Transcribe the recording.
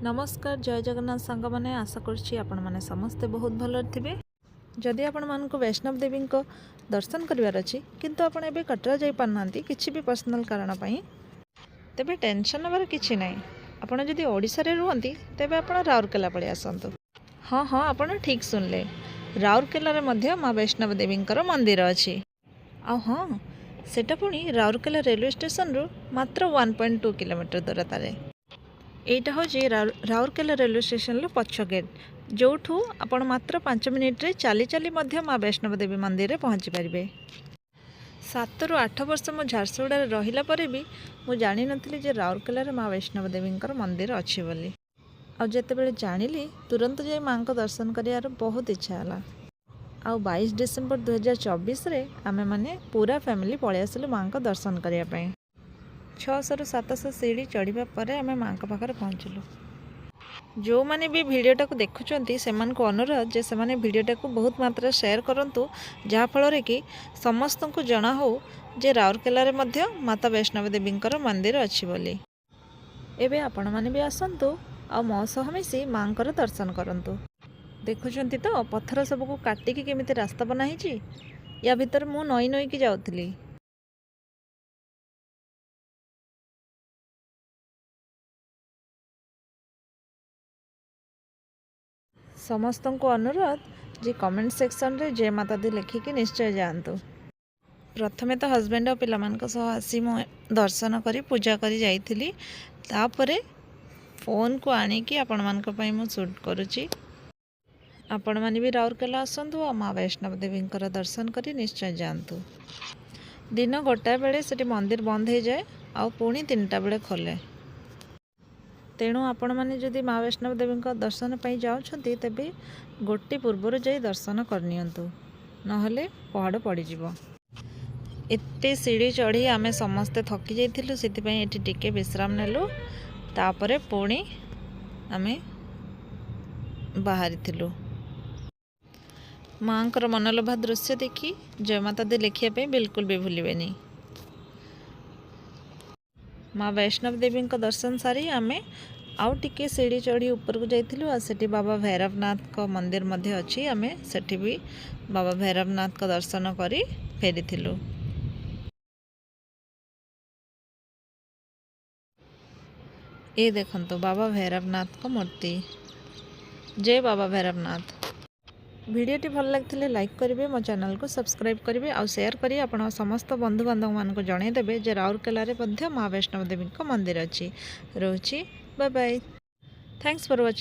ନମସ୍କାର, ଜୟ ଜଗନ୍ନାଥ ସାଙ୍ଗମାନେ। ଆଶା କରୁଛି ଆପଣମାନେ ସମସ୍ତେ ବହୁତ ଭଲରେ ଥିବେ। ଯଦି ଆପଣମାନଙ୍କୁ ବୈଷ୍ଣବ ଦେବୀଙ୍କ ଦର୍ଶନ କରିବାର ଅଛି, କିନ୍ତୁ ଆପଣ ଏବେ କଟରା ଯାଇପାରୁନାହାନ୍ତି କିଛି ବି ପର୍ସନାଲ୍ କାରଣ ପାଇଁ, ତେବେ ଟେନସନ୍ ନେବାର କିଛି ନାହିଁ। ଆପଣ ଯଦି ଓଡ଼ିଶାରେ ରୁହନ୍ତି, ତେବେ ଆପଣ ରାଉରକେଲା ପଳେଇ ଆସନ୍ତୁ। ହଁ, ଆପଣ ଠିକ୍ ଶୁଣିଲେ, ରାଉରକେଲାରେ ମଧ୍ୟ ମା ବୈଷ୍ଣବ ଦେବୀଙ୍କର ମନ୍ଦିର ଅଛି। ଆଉ ହଁ, ସେଟା ପୁଣି ରାଉରକେଲା ରେଲୱେ ଷ୍ଟେସନରୁ ମାତ୍ର 1.2 କିଲୋମିଟର ଦୂରତାରେ। ଏଇଟା ହେଉଛି ରାଉରକେଲା ରେଲୱେ ଷ୍ଟେସନର ପଛ ଗେଟ୍, ଯେଉଁଠୁ ଆପଣ ମାତ୍ର 5 ମିନିଟ୍ରେ ଚାଲି ଚାଲି ମଧ୍ୟ ମା ବୈଷ୍ଣବ ଦେବୀ ମନ୍ଦିରରେ ପହଞ୍ଚି ପାରିବେ। 7ରୁ 8 ବର୍ଷ ମୁଁ ଝାରସୁଗୁଡ଼ାରେ ରହିଲା ପରେ ବି ମୁଁ ଜାଣିନଥିଲି ଯେ ରାଉରକେଲାରେ ମା ବୈଷ୍ଣବ ଦେବୀଙ୍କର ମନ୍ଦିର ଅଛି ବୋଲି। ଆଉ ଯେତେବେଳେ ଜାଣିଲି, ତୁରନ୍ତ ଯାଇ ମାଆଙ୍କ ଦର୍ଶନ କରିବାର ବହୁତ ଇଚ୍ଛା ହେଲା। ଆଉ 22 ଡିସେମ୍ବର 2024ରେ ଆମେମାନେ ପୁରା ଫ୍ୟାମିଲି ପଳେଇ ଆସିଲୁ ମାଆଙ୍କ ଦର୍ଶନ କରିବା ପାଇଁ। 600ରୁ 700 ସିଢ଼ି ଚଢ଼ିବା ପରେ ଆମେ ମାଆଙ୍କ ପାଖରେ ପହଞ୍ଚିଲୁ। ଯେଉଁମାନେ ବି ଭିଡ଼ିଓଟାକୁ ଦେଖୁଛନ୍ତି, ସେମାନଙ୍କୁ ଅନୁରୋଧ ଯେ ସେମାନେ ଭିଡ଼ିଓଟାକୁ ବହୁତ ମାତ୍ରାରେ ସେୟାର କରନ୍ତୁ, ଯାହାଫଳରେ କି ସମସ୍ତଙ୍କୁ ଜଣା ହେଉ ଯେ ରାଉରକେଲାରେ ମଧ୍ୟ ମାତା ବୈଷ୍ଣବ ଦେବୀଙ୍କର ମନ୍ଦିର ଅଛି ବୋଲି। ଏବେ ଆପଣମାନେ ବି ଆସନ୍ତୁ ଆଉ ମୋ ସହ ମିଶି ମାଆଙ୍କର ଦର୍ଶନ କରନ୍ତୁ। ଦେଖୁଛନ୍ତି ତ, ପଥର ସବୁକୁ କାଟିକି କେମିତି ରାସ୍ତା ବନା ହେଇଛି। ୟା ଭିତରେ ମୁଁ ନଇଁ ନଇଁକି ଯାଉଥିଲି। ସମସ୍ତଙ୍କୁ ଅନୁରୋଧ ଯେ କମେଣ୍ଟ ସେକ୍ସନରେ ଜୟ ମାତା ଦି ଲେଖିକି ନିଶ୍ଚୟ ଯାଆନ୍ତୁ। ପ୍ରଥମେ ତ ହଜବେଣ୍ଡ ଆଉ ପିଲାମାନଙ୍କ ସହ ଆସି ମୁଁ ଦର୍ଶନ କରି, ପୂଜା କରି ଯାଇଥିଲି। ତାପରେ ଫୋନ୍କୁ ଆଣିକି ଆପଣମାନଙ୍କ ପାଇଁ ମୁଁ ସୁଟ୍ କରୁଛି। ଆପଣମାନେ ବି ରାଉରକେଲା ଆସନ୍ତୁ ଆଉ ମା ବୈଷ୍ଣବ ଦେବୀଙ୍କର ଦର୍ଶନ କରି ନିଶ୍ଚୟ ଯାଆନ୍ତୁ। ଦିନ 1ଟା ବେଳେ ସେଠି ମନ୍ଦିର ବନ୍ଦ ହେଇଯାଏ ଆଉ ପୁଣି 3ଟା ବେଳେ ଖୋଲେ। ତେଣୁ ଆପଣମାନେ ଯଦି ମା ବୈଷ୍ଣବ ଦେବୀଙ୍କ ଦର୍ଶନ ପାଇଁ ଯାଉଛନ୍ତି, ତେବେ ଗୋଟେ ପୂର୍ବରୁ ଯାଇ ଦର୍ଶନ କରିନିଅନ୍ତୁ, ନହେଲେ ପହଡ଼ ପଡ଼ିଯିବ। ଏତେ ସିଢ଼ି ଚଢ଼ି ଆମେ ସମସ୍ତେ ଥକି ଯାଇଥିଲୁ, ସେଥିପାଇଁ ଏଠି ଟିକେ ବିଶ୍ରାମ ନେଲୁ। ତାପରେ ପୁଣି ଆମେ ବାହାରିଥିଲୁ। ମାଆଙ୍କର ମନଲୋଭା ଦୃଶ୍ୟ ଦେଖି ଜୟ ମାତା ଦି ଲେଖିବା ପାଇଁ ବିଲକୁଲ ବି ଭୁଲିବେନି। ମା ବୈଷ୍ଣବ ଦେବୀଙ୍କ ଦର୍ଶନ ସାରି ଆମେ ଆଉ ଟିକେ ସିଢ଼ି ଚଢ଼ି ଉପରକୁ ଯାଇଥିଲୁ। ଆଉ ସେଠି ବାବା ଭୈରବନାଥଙ୍କ ମନ୍ଦିର ମଧ୍ୟ ଅଛି। ଆମେ ସେଠି ବି ବାବା ଭୈରବନାଥଙ୍କ ଦର୍ଶନ କରି ଫେରିଥିଲୁ। ଏ ଦେଖନ୍ତୁ ବାବା ଭୈରବନାଥଙ୍କ ମୂର୍ତ୍ତି। ଜୟ ବାବା ଭୈରବନାଥ। ଭିଡ଼ିଓଟି ଭଲ ଲାଗିଥିଲେ ଲାଇକ୍ କରିବେ, ମୋ ଚ୍ୟାନେଲକୁ ସବସ୍କ୍ରାଇବ୍ କରିବେ ଆଉ ସେୟାର କରି ଆପଣ ସମସ୍ତ ବନ୍ଧୁବାନ୍ଧବମାନଙ୍କୁ ଜଣାଇଦେବେ ଯେ ରାଉରକେଲାରେ ମଧ୍ୟ ମା ବୈଷ୍ଣବ ଦେବୀଙ୍କ ମନ୍ଦିର ଅଛି। ରହୁଛି, bye bye, thanks for watching.